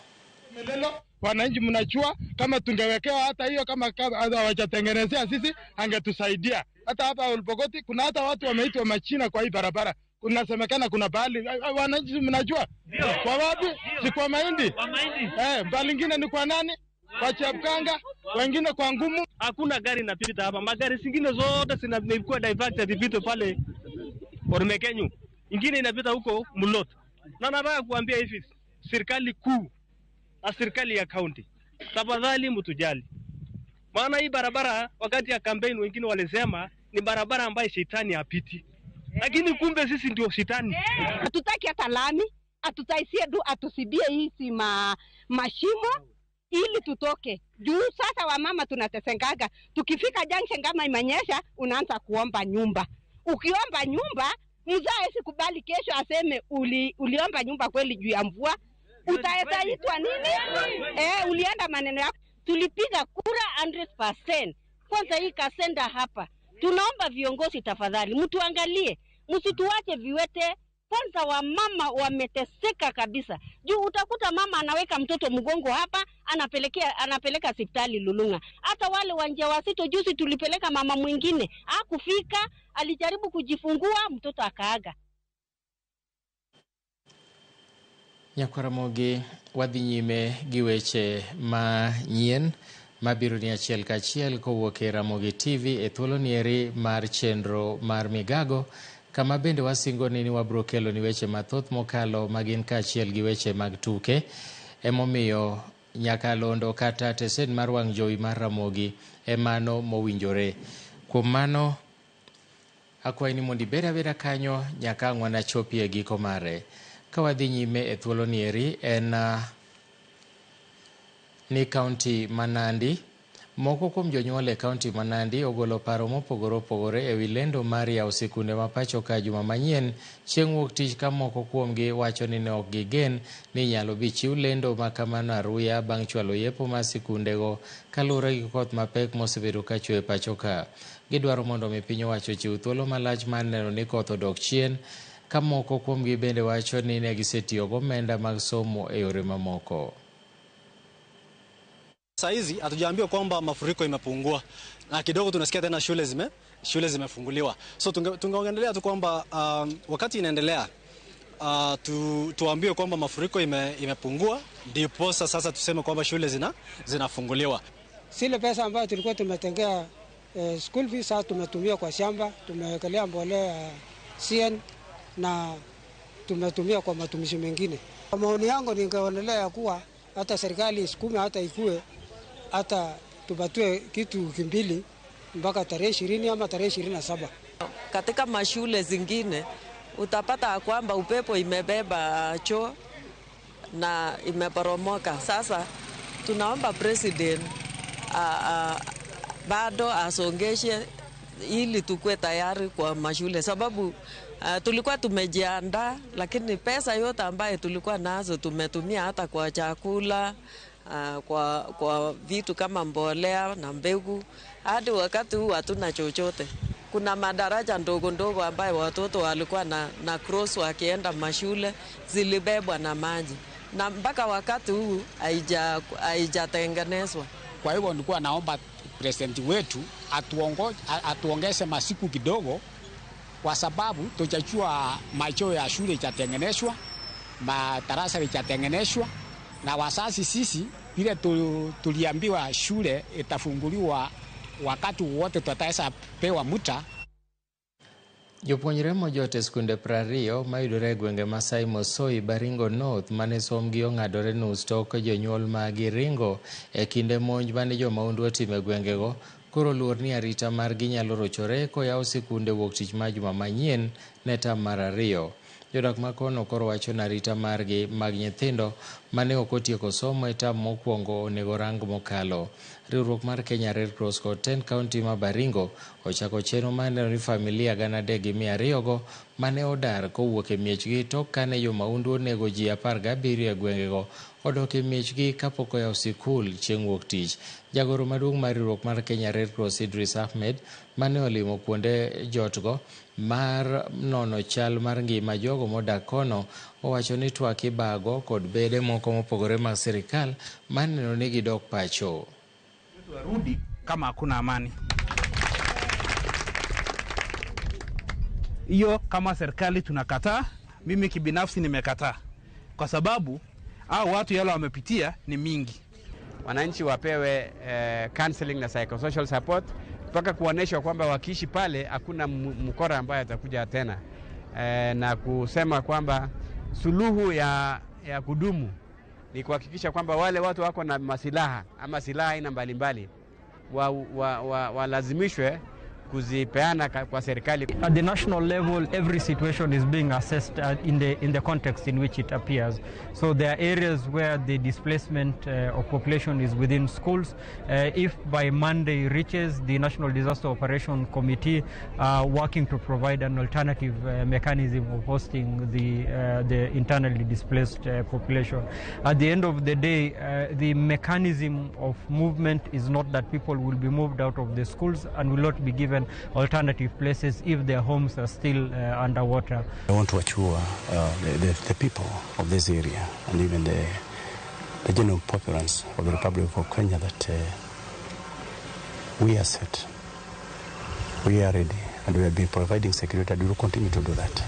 Wananchi mnajua kama tungewekewa hata hiyo kama hawajatengenezea sisi angetusaidia. Hata hapa Olpokoti kuna hata watu wameitwa machina kwa hii barabara. Kunasemekana kuna bahali. Wananchi mnajua kwa wapi? Si kwa mahindi. Mbali ingine ni kwa nani? Kwa Chepkanga, wengine kwa Ngumu. Hakuna gari inapita hapa. Magari zingine zote zinakuwa diverted zipite pale Ormekenyu. Ingine inapita huko Mulot. Na nataka kuambia hivi, serikali kuu na serikali ya county, tafadhali mtujali. Maana hii barabara wakati ya campaign wengine walisema ni barabara ambayo shetani hapiti. Lakini kumbe sisi ndio shetani. Hatutaki hata lami, atutaisie du atusibie hizi mashimo ili tutoke. Juu sasa wamama tunatesengaga. Tukifika junction kama imenyesha unaanza kuomba nyumba. Ukiomba nyumba, mzae sikubali kesho aseme uliomba nyumba kweli juu ya mvua. Utaitwa nini? Ulienda maneno yako. Tulipiga kura 100%. Kwanza hii kasenda hapa. Tunaomba viongozi tafadhali, mtuangalie, msituache viwete Kwanza wamama wameteseka kabisa. Juu utakuta mama anaweka mtoto mgongo hapa, anapeleka hospitali Lulunga. Hata wale wajawazito, juzi tulipeleka mama mwingine, hakufika, alijaribu kujifungua, mtoto akaaga. Nyakwaramogi wadhi nyime gi weche manyien mabiro ni achiel kachiel kowuok e Ramogi TV e thuolo nieri mar chenro mar Migago, kama bende wasingo ni wabro kelo ni weche mathoth mokalo magin kaachiel gi weche mag tuke. Emomiyo nyakalondo kata tesen mar wang' jowi mar Ramogi emano mowinjore. Kuom mano akwayi ni mondo ibed abeda kanyo nyaka ang' wanachopi e giko mare. Ka wadhi nyime e thuolo nieri en ni kaunti ma Nandi. Moko kuom jonyuol e kaunti ma Nandi ogolo paro mopogore opogore ewi lendo mar yawo sikunde ma pacho ka juma manyien chieng' wuok tich, ka moko kuomgi wacho ni ne ok gigen ni inyalo bi chiw lendo ma kamano aruya bang' chwalo yepo mar sikundego kaluwore gi koth mapek mosebedo ka chwe e pacho ka. Gidwaro mondo mi piny owacho ochiw thuolo malach mar neno ni koth odok chien, ka moko kuomgi bende wacho ni ne gisetiyo gomenda mag somo e yore mamoko. Saa hizi hatujaambiwa kwamba mafuriko imepungua na kidogo tunasikia tena shule zimefunguliwa. So tungeongelea tu kwamba wakati inaendelea tuambiwe kwamba mafuriko imepungua, ndipo sasa tuseme kwamba shule zinafunguliwa. Sile pesa ambayo tulikuwa tumetengea school fees sasa tumetumia kwa shamba, tumewekelea mbolea CN na tumetumia kwa matumizi mengine. Kwa maoni yangu ningeonelea kuwa hata serikali isukume hata ikue hata tupatue kitu kimbili mpaka tarehe 20 ama tarehe 27. Katika mashule zingine utapata kwamba upepo imebeba choo na imeporomoka. Sasa tunaomba president bado asongeshe ili tukue tayari kwa mashule, sababu tulikuwa tumejiandaa, lakini pesa yote ambayo tulikuwa nazo tumetumia hata kwa chakula, kwa vitu kama mbolea na mbegu. Hadi wakati huu hatuna chochote. Kuna madaraja ndogo ndogo ambayo watoto walikuwa na cross wakienda mashule zilibebwa na maji, na mpaka wakati huu haijatengenezwa. Kwa hivyo nilikuwa naomba president wetu atuongeze masiku kidogo, kwa sababu tuchachua macho ya shule itatengenezwa, madarasa itatengenezwa, na wazazi sisi vile tuliambiwa shule itafunguliwa wakati wote tutaweza pewa muda. Jopuonjre mojot e skunde 20 mayudore e gwenge ma Saimosoi, Baringo North mane sombgi ong'adore nus tok jonyuol magi ringo e kinde monj mane jomahundu otimo e gwengego, koro luor ni arita margi nyalo rochore koyaw sikunde wuok tich ma juma manyien ne tam mar 2. Jodak makono koro wacho ni arita margi mag nyithindo mane ok otieko somo e tam mokwongo onego rang mokalo. Riwruok mar Kenya Red Cross kod 10 kaunti ma Baringo ochako chenro mar neno ni familia 3,200 go mane odar kowuok e miechgi tok kane jomahundu onego ji 17 e gwengego odok e miechgi kapok oyaw sikul chieng' wuok tich. Jagoro maduong' mar riwruok mar Kenya Red Cross Idris Ahmed mane olimo kuonde jotgo mar nono chal mar ngima jogo modak kono owacho ni twak ibago kod bede moko mopogore mag sirikal mar neno ni gidok pacho. Warudi kama hakuna amani. Hiyo kama serikali tunakataa, mimi kibinafsi nimekataa, kwa sababu hao watu yale wamepitia ni mingi. Wananchi wapewe counseling na psychosocial support mpaka kuonesha kwamba wakiishi pale hakuna mkora ambaye atakuja tena, na kusema kwamba suluhu ya kudumu ni kuhakikisha kwamba wale watu wako na masilaha ama silaha aina mbalimbali walazimishwe kuzipeana kwa serikali. At the national level, every situation is being assessed in the context in which it appears. So there are areas where the displacement of population is within schools. If by Monday reaches, the National Disaster Operation Committee are working to provide an alternative mechanism of hosting the internally displaced population. At the end of the day, the mechanism of movement is not that people will be moved out of the schools and will not be given given alternative places if their homes are still underwater. I want to assure the people of this area and even the general populace of the Republic of Kenya that we are set, we are ready, and we have been providing security, and we will continue to do that.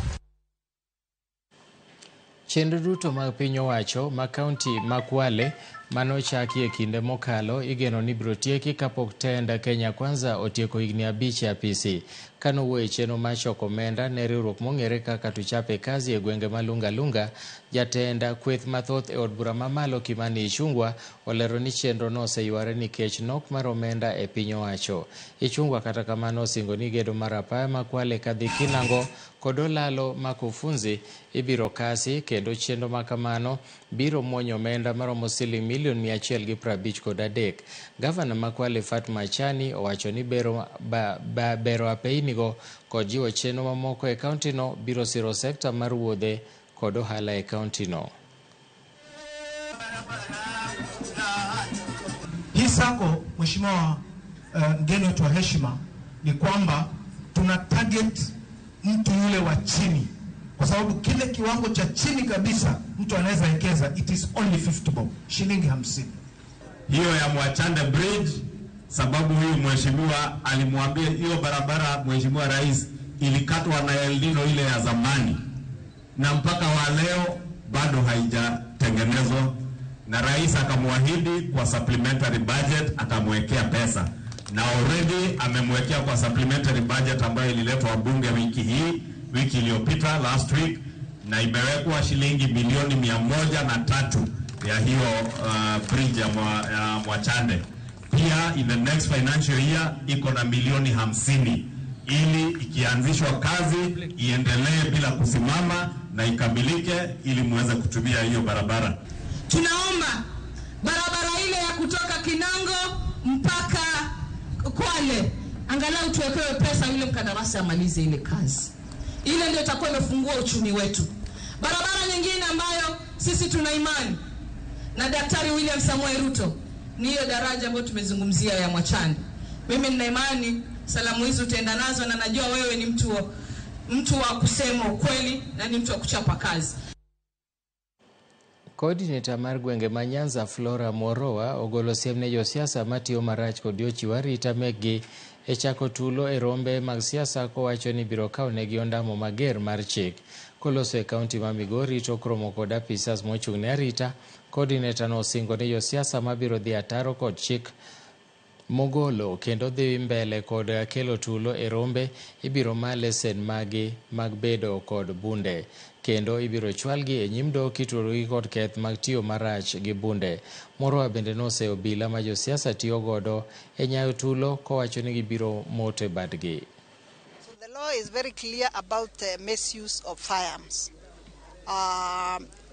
Chenro duto mag piny owacho ma kaunti ma Kwale manochaki e kinde mokalo igeno ni biro tieki kapok tend Kenya Kwanza otieko higni 5 e apisi. Kanowuoyo e chenro mar choko omenda ne riwruok mong'ere kaka Tuchape Kazi e gwenge ma Lunga Lunga, jatend kweth mathoth e od bura mamalo Kimani Ichung'wa olero ni chenro no oseyware nikech nok mar omenda e piny owacho. Ichung'wa kata kamano osingo ni gedo mar apaya ma Kwale kadhi Kinango kod olalo ma Kufunzi ibiro kasi kendo chenro ma kamano biro muonyo omenda maromo siling milion 153. Gavana ma Kwale Fatma Achani owacho ni bero apeynigo kod jiwo chenro mamoko e kaunti no biro siro sekta mar wuodhe kod ohala e kaunti no. Hii sako, Mheshimiwa mgeni wetu wa heshima, ni kwamba tuna target mtu yule wa chini, kwa sababu kile kiwango cha chini kabisa mtu anaweza ekeza, it is only 50 bob, shilingi 50. Hiyo ya Mwachande Bridge, sababu huyu mheshimiwa alimwambia hiyo barabara, Mheshimiwa Rais, ilikatwa na El Nino ile ya zamani na mpaka wa leo bado haijatengenezwa, na rais akamwahidi kwa supplementary budget atamwekea pesa, na already amemwekea kwa supplementary budget ambayo ililetwa bunge wiki hii, wiki iliyopita, last week, na imewekwa shilingi milioni 103 ya hiyo bridge ya Mwachande. Pia in the next financial year iko na milioni 50 ili ikianzishwa kazi iendelee bila kusimama na ikamilike ili muweze kutumia hiyo barabara. Tunaomba barabara ile ya kutoka Kinango mpaka Kwale angalau tuwekewe pesa yule mkandarasi amalize ile kazi. Ile ndio itakuwa imefungua uchumi wetu. Barabara nyingine ambayo sisi tuna imani na Daktari William Samoei Ruto ni hiyo daraja ambayo tumezungumzia ya Mwachande. Mimi nina imani salamu hizi utaenda nazo, na najua wewe ni mtu wa kusema ukweli na ni mtu wa kuchapa kazi. Coordinator mar gwenge ma Nyanza Flora Moroa ogolo siem ne josiasa matiyo marach kod jochiw arita mekgi e chako tulo e rombe mag siasa kowacho ni biro kawnegi ondamo mager mar chik. Koloso e kaunti ma Migori tok romo kod apisas mochung' ne arita, coordinator no osingo ni josiasa mabiro dhi ataro kod chik mogolo kendo dhi mbele kod kelo tulo e rombe ibiro ma lesen magi mag bedo kod bunde kendo ibiro chwalgi e nyim doho kituerogi kod keth mag tiyo marach gi bunde. Moroa bende noseyo obila ma josiasa tiyo godo e nyayo tulo kowacho ni gibiro moto e badgi. So the law is very clear about the misuse of firearms.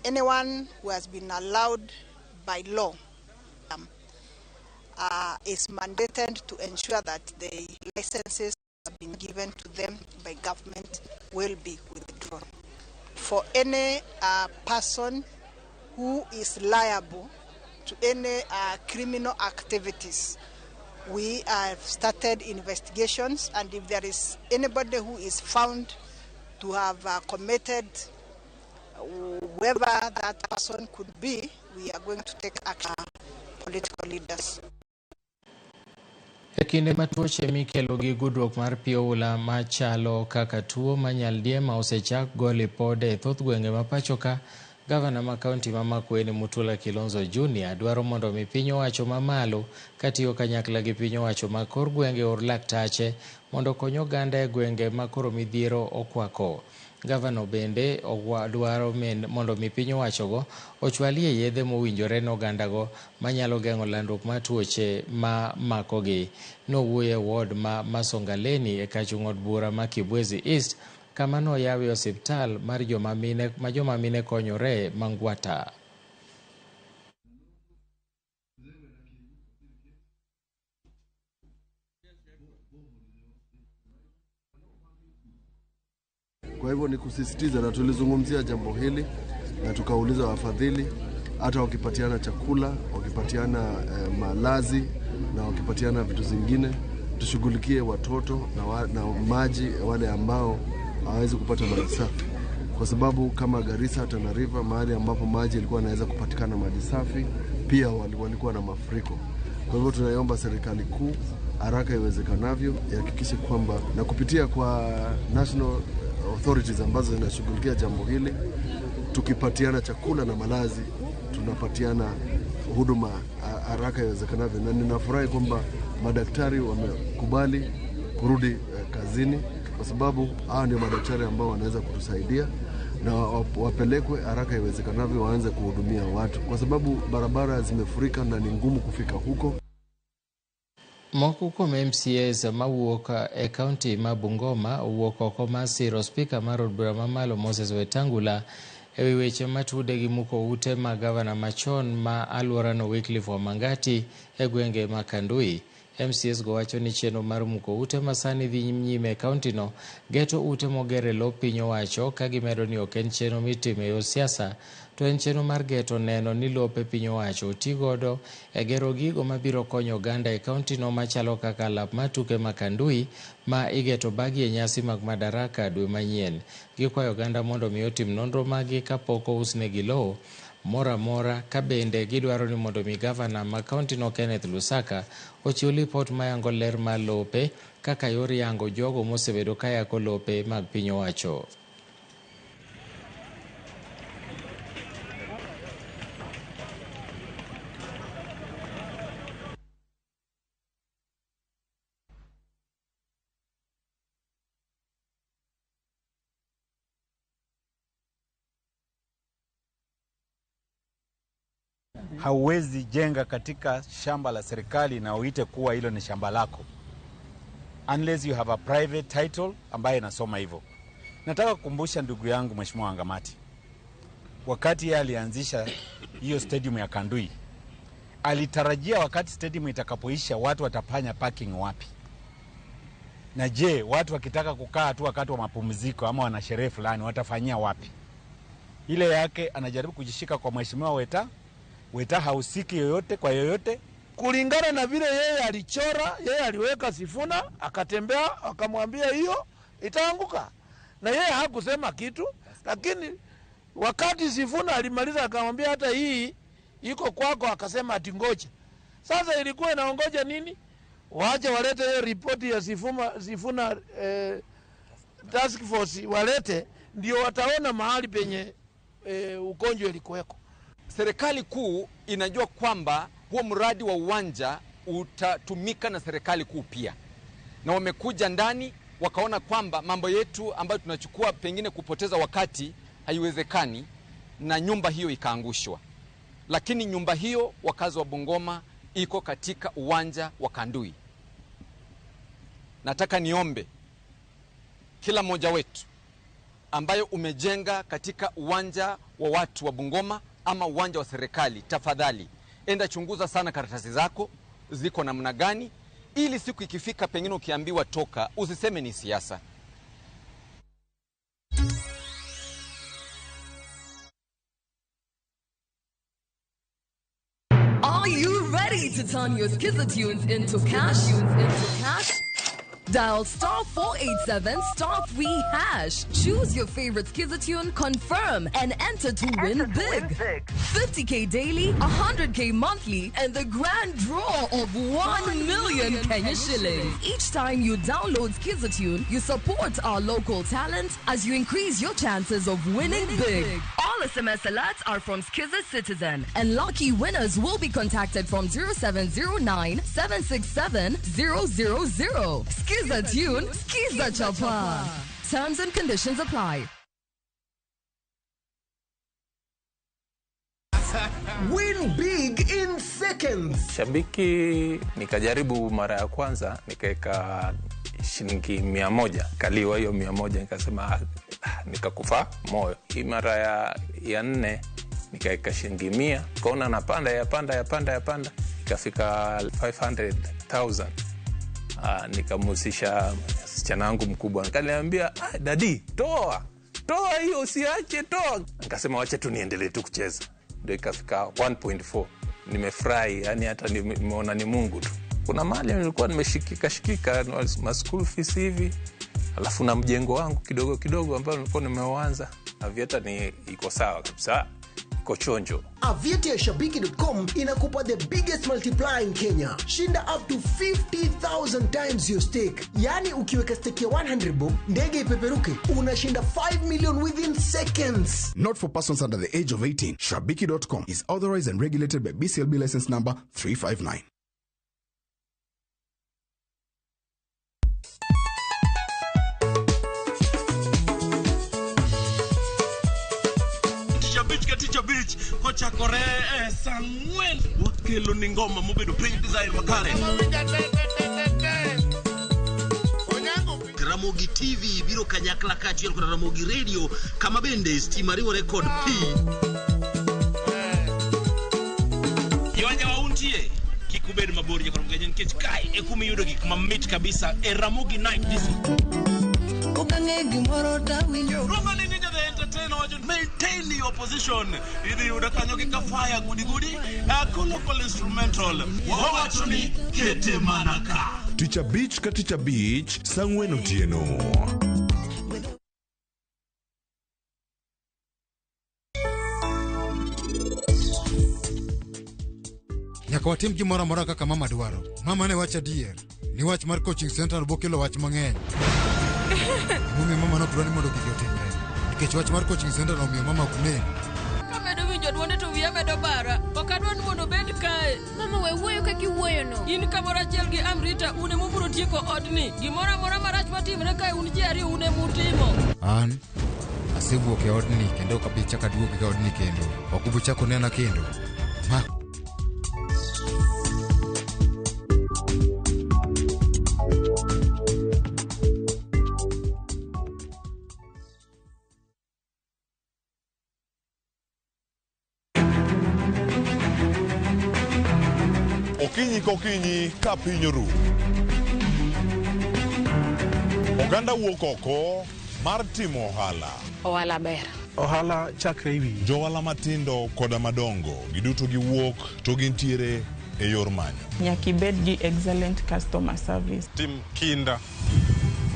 Anyone who has been allowed by law is mandated to ensure that the licenses have been given to them by government will be withdrawn. For any person who is liable to any criminal activities, we have started investigations, and if there is anybody who is found to have committed, whoever that person could be, we are going to take action. Political leaders. E kinde ma tuoche mikelo gi gudruok mar pi oula machalo kaka tuo ma nyaldiema osechak go lipode e thoth gwenge ma pacho ka, gavana ma kaunti ma Makueni Mutula Kilonzo Jr. dwaro mondo mi piny owacho mamalo katiyo kanyakla gi piny owacho ma kor gwenge or laktache mondo okony oganda e gwenge ma koro midhiero okwako. Gavana bende dwaro mondo mi piny owachogo ochwalie yedhe mowinjore ne ogandago manyalo geng'o landruok mar tuoche ma makogi. Nowuoyo e ward ma Masongaleni e kachung' od bura ma Kibwezi East kama noyawe osiptal mar joma mine konyore Mangwata. Kwa hivyo ni kusisitiza, na tulizungumzia jambo hili na tukauliza wafadhili, hata wakipatiana chakula, wakipatiana malazi na wakipatiana vitu zingine, Tushughulikie watoto na maji, wale ambao hawawezi kupata maji safi, kwa sababu kama Garissa, Tana River, mahali ambapo maji ilikuwa yanaweza kupatikana maji safi, pia walikuwa na mafuriko. Kwa hivyo tunaiomba serikali kuu haraka iwezekanavyo ihakikishe kwamba, na kupitia kwa national authorities ambazo zinashughulikia jambo hili, tukipatiana chakula na malazi, tunapatiana huduma haraka iwezekanavyo. Na ninafurahi kwamba madaktari wamekubali kurudi kazini, kwa sababu hawa ndio madaktari ambao wanaweza kutusaidia, na wapelekwe haraka iwezekanavyo waanze kuhudumia watu, kwa sababu barabara zimefurika na ni ngumu kufika huko. Moko kuom MCAs mawuok e kaunti ma Bungoma owuok oko mar siro spika mar od bura mamalo Moses Wetangula e wi weche matude gi muko ute mag gavana machon ma alworano Wycliffe Wamangati e gwenge ma Kandui. MCAs go wacho ni chenro mar muko ute masani dhi nyime e kauntino geto ute moger e lo piny owacho, ka gimedo ni ok en chenro mitimo e yor siasa, to en chenro mar geto neno ni lope piny owacho oti godo e gero gigo mabiro konyo oganda e kauntino machalo kaka lap mar tuke ma Kandui ma igeto bagi e nyasi mag Madaraka dwe manyien. Gikwayo oganda mondo mi otim nonro maggi kapok ousnegi lowo moro amora, ka bende gidwaro ni mondo mi gavana ma kauntino Kenneth Lusaka ochiw lipot mayango ler mar lope kaka yor yango jogo mosebedo ka yako lope mag piny owacho. Hauwezi jenga katika shamba la serikali na uite kuwa hilo ni shamba lako unless you have a private title ambaye inasoma hivyo. Nataka kukumbusha ndugu yangu Mheshimiwa Wangamati, wakati yeye alianzisha hiyo stadium ya Kandui, alitarajia wakati stadium itakapoisha watu watafanya parking wapi? Na je, watu wakitaka kukaa tu wakati wa mapumziko ama wana sherehe fulani watafanyia wapi? Ile yake anajaribu kujishika kwa Mheshimiwa Weta. Weta hausiki yoyote kwa yoyote. Kulingana na vile yeye alichora, yeye aliweka Sifuna, akatembea, akamwambia hiyo itaanguka. Na yeye hakusema kitu, lakini wakati Sifuna alimaliza akamwambia hata hii iko kwako, akasema ati ngoja. Sasa ilikuwa inaongoja nini? Waache walete hiyo ripoti ya Sifuna task force walete, ndio wataona mahali penye ugonjwa ilikuweko. Serikali kuu inajua kwamba huo mradi wa uwanja utatumika na serikali kuu pia, na wamekuja ndani wakaona kwamba mambo yetu ambayo tunachukua pengine kupoteza wakati haiwezekani, na nyumba hiyo ikaangushwa. Lakini nyumba hiyo, wakazi wa Bungoma, iko katika uwanja wa Kandui. Nataka niombe kila mmoja wetu ambayo umejenga katika uwanja wa watu wa Bungoma ama uwanja wa serikali, tafadhali enda chunguza sana karatasi zako ziko namna gani, ili siku ikifika pengine ukiambiwa toka usiseme ni siasa. Are you ready to turn your Skiza tunes into cash? Dial star 487 star 3 hash. Choose your favorite Skiza tune, confirm, and enter to win big. 50K daily, 100K monthly, and the grand draw of 1 million Kenya shillings. Each time you download Skiza tune, you support our local talent as you increase your chances of winning big. All SMS alerts are from Skiza Citizen, and lucky winners will be contacted from 0709 767 000. Skiza tune, Skiza Chapa. Terms and conditions apply. Win big in seconds. Shabiki nikajaribu mara ya kwanza nikaweka shilingi 100, kaliwa hiyo 100, nikasema nikakufa moyo. Hii mara ya nne nikaweka shilingi 100, nikaona napanda yapanda ikafika 500,000. Nikamhusisha msichana wangu mkubwa, akaniambia dadi, toa hiyo, usiache, toa. Nikasema wacha tu niendelee tu kucheza, ndio ikafika 1.4. Nimefurahi, yani hata nimeona ni Mungu tu. Kuna mahali nilikuwa nimeshikika shikika ma school fees hivi, alafu na mjengo wangu kidogo kidogo ambao nilikuwa nimeuanza. Aviator ni iko sawa kabisa, iko chonjo. Aviator ya Shabiki.com inakupa the biggest multiplier in Kenya. Shinda up to 50,000 times your stake. Yani ukiweka stake ya 100 bob, ndege ipeperuke, unashinda 5 million within seconds. Not for persons under the age of 18. Shabiki.com is authorized and regulated by BCLB license number 359. Tich abich kochakore e saa 4 wakelo ni ngoma mobedo piny design makare. Ramogi TV biro kanyakla kaachiel kod Ramogi Radio kama bende stima riwore kod pi. Yonya wauntie kik ubed mabor nyakoro mgaje nikech kae e kuma iyudo gik mamit kabisa e Ramogi Night Disco. Okang'e gimoro tawinjo. Ruoth ni Ninja the Entertainer wacho maintain your position. Idhi yudo kanyo gi kafaya gudi gudi. Local instrumental. Wawacho ni kete mana ka. Tich abich ka tich abich saa 4 otieno. Nyaka watim gimoro amora kaka mama dwaro. Mama ne wacho adier ni wach mar coaching center bokelo wach mang'eny. Emomiyo mama nokdwa ni mondo gigi otimre. Nikech wach mar coaching center omiyo mama ok nen. Kamedo winjo duonde to wiya medo bara. Ok adwa ni mondo obed kae. Mama we wuoyo kaka iwuoyono. In kamoro achiel gi Amrita un ema ubiro tieko odni. Gimoro amora marach matimre kae un ji ariyo un ema utimo. An asewuok e odni kendo ok abi chako aduogo e odni kendo. Ok ubi chako nena kendo. Ma Okinyi kokinyi ka piny oru. Oganda wuok oko mar timo ohala. Ohala ber. Ohala chakre e wiyi. Johala matindo koda madongo giduto giwuok to gintiere e yor manyo. Nyaka ibed gi excellent customer service. Tim kinda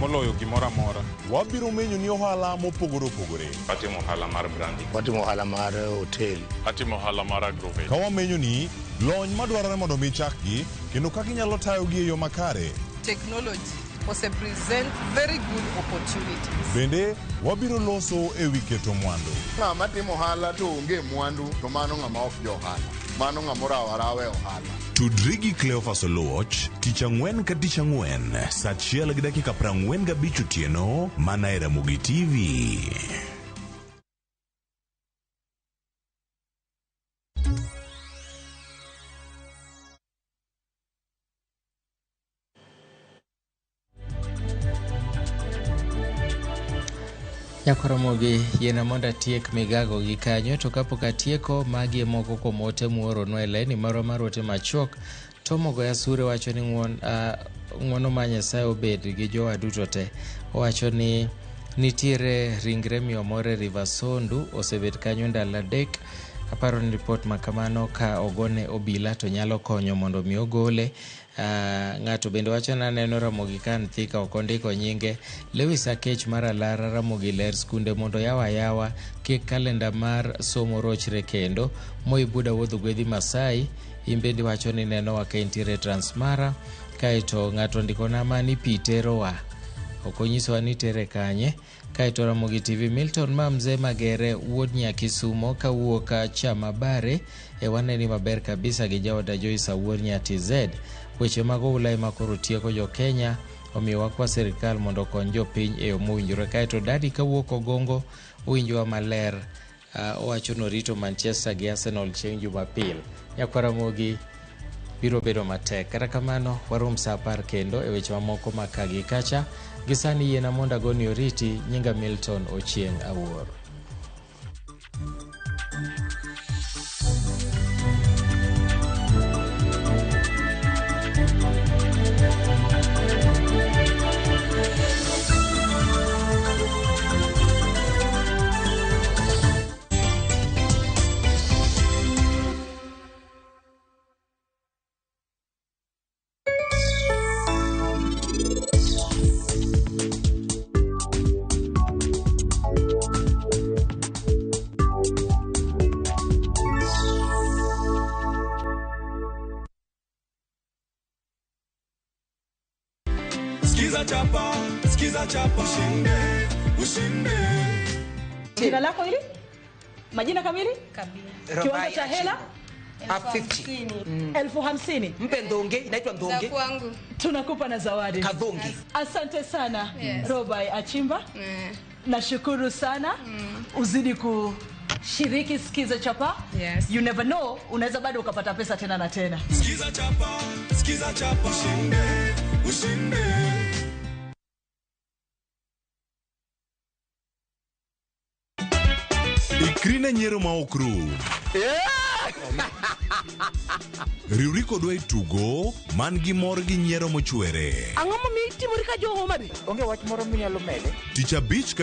moloyo gimoro amora. Wabiro menyo ni ohala mopogore opogore. Atimo ohala mar branding. Watimo ohala mar hotel. Atimo ohala mar agrovet. Ka wamenyo ni lony madwarore mondo mi chakgi kendo kaka inyalo tayogi e yo makare. Technology ose present very good opportunities. Bende wabiro loso e wi keto mwandu. Ng'ama timo ohala to onge mwandu to mano ng'ama ok jo ohala. Mano ng'ama orawo arawa e ohala. Tudri gi Cleophas Oluoch tich ang'wen ka tich ang'wen saa 1:45 otieno mana e Ramogi TV. Nyakoromogi yiena mondo atiek migago gi kanyo to kapok atieko magi e moko kuom ote muoronwa e laini marwa mar ote machuok. Tom Ogoya Sure wacho ni ng'uono ma Nyasaye obed gi jowa duto te. Owacho ni nitiere ringre miyo moro e River Sondu osebet kanyo ndalo 3. Aparo ni ripot ma kamano ka ogone obila to nyalo konyo mondo mi ogole. Ng'ato bende wacho ni aneno Ramogi ka Thika ok ondiko nyinge. Lewis Akech mar Alara Ramogi ler skunde mondo yaw ayawa kik kalenda mar somo rochre kendo. Moi Buda wuodh Gwedhi Masai in bende wacho ni nenowa ka intiere Transmara. Kaeto ng'ato ondikona mani pi terowa, ok onyisowa ni tere kanye. Kaeto Ramogi TV Milton ma Mzee Magere wuod Nyakisumo kawuok Chamabare e waneni maber kabisa gi jaoda Joyce Awuor nya TZ. Weche mag oula ema koro tieko jo Kenya, omiyo wakwa sirikal mondo okony jopiny e yo mowinjore. Kaeto Dadi kawuok Ogongo owinjowa maler, owacho norito Manchester gi Arsenal chieng' Jumapil. Nyakwar Ramogi biro bedo matek. Kata kamano warom saa 10 kendo e weche mamoko ma ka gi kacha. Gi sani yiena mondo agoni oriti. Nyinga Milton Ochieng' Awuor. Skiza chapa, skiza chapa, ushinde, ushinde. Jina lako hili? Majina kamili? Kabila. Kiwango cha hela? 50. 50,000. Mpe ndonge, inaitwa ndonge. Za kwangu. Tunakupa na zawadi. Kadhonge. Asante sana Yes. Robai Achimba. Nashukuru sana. Uzidi kushiriki Skiza Chapa. Yes. You never know, unaweza bado ukapata pesa tena na tena. Skiza chapa, skiza chapa, ushinde, ushinde. Ikri ne nyiero ma ok rum. Riwri kodwa e tugo man gi mor gi nyiero mochwere. Ang'o momiyo itimori ka jo Homa Bay? Onge wach moro minyalo mede? Tich abich.